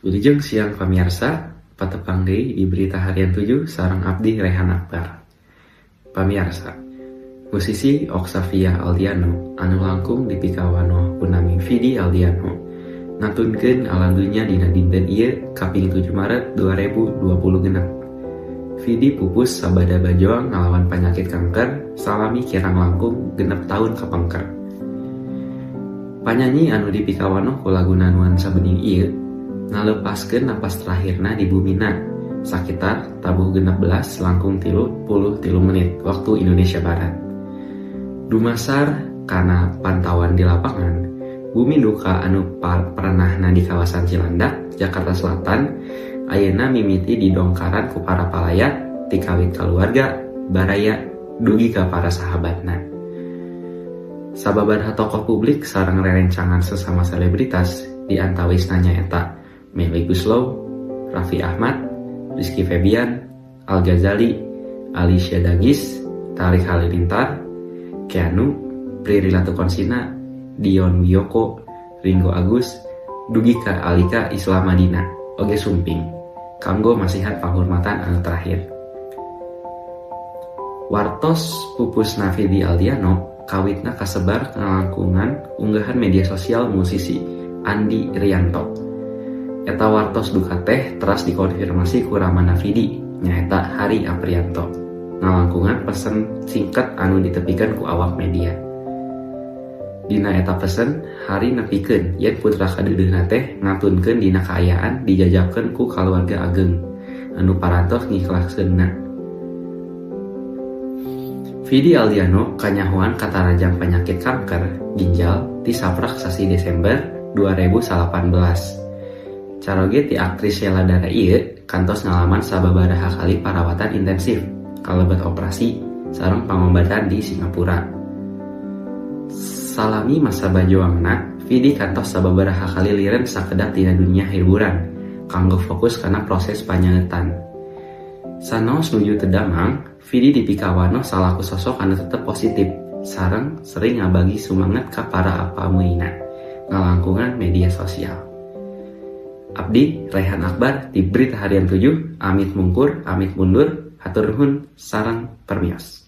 Wilujeng siang, pamiarsa, patepang deui di Berita Harian 7 sareng abdi, Rehan Akbar. Pamiarsa, musisi Oktavia Aldiano anu langkung dipikawanoh ku nami Vidi Aldiano ngatunkeun alam dunya dina dinten ieu, kaping 7 Maret 2026. Vidi pupus sabada bajoang ngalawan panyakit kanker salami kirang langkung 6 tahun kapengker. Panyanyi anu dipikawanoh ku laguna Nuansa Bening ieu ngalepaskeun napas terakhirna di bumina sakitar tabuh 16.33 Waktu Indonesia Barat. Dumasar kana pantauan di lapangan, bumi duka anu pernahna di kawasan Cilandak, Jakarta Selatan, ayeuna mimiti didongkaran ku para palayat ti kawit kaluarga, baraya, dugi ka para sahabatna. Sababaraha tokoh publik sareng rerencangan sesama selebritas, di antawisna nyaeta Melly Goeslaw, Raffi Ahmad, Rizky Febian, Al Ghazali, Alicia Dagis, Thariq Halilintar, Keanu, Prilly Latuconsina, Dion Wiyoko, Ringgo Agus, dugi ka Alika Islamadina, oge sumping kanggo masihan panghurmatan anu terakhir. Wartos pupusna Vidi Aldiano kawitna kasebar ngalangkungan unggahan media sosial musisi Andi Rianto. Eta wartos duka teh teras dikonfirmasi ku ramana Vidi, nyaeta Hari Aprianto, ngalangkungan pesen singkat anu ditepikeun ku awak media. Dina eta pesen, Hari nepikeun yen putra kadeudeuhna teh ngatunkeun dina kaayaan dijajabkeun ku kaluarga ageng anu parantos ngikhlaskeunna. Vidi Aldiano kanyahoan katarajang penyakit kanker ginjal ti saprak sasi Desember 2018. Caroge ti aktris Sheila Dara ieu kantos ngalaman sababaraha kali parawatan intensif kalebet operasi sareng pangobatan di Singapura. Salami masa bajoangna, Vidi kantos sababaraha kali liren sakedap tina dunia hiburan kanggo fokus kana proses panyaeutan. Sanaos nuju teu damang, Vidi dipikawanoh salaku sosok anu tetep positif sareng sering ngabagi sumanget ka para pameuyna ngalangkungan media sosial. Abdi Raihan Akbar di Berita Harian 7, amit mungkur, amit mundur, hatur nuhun, sareng permios.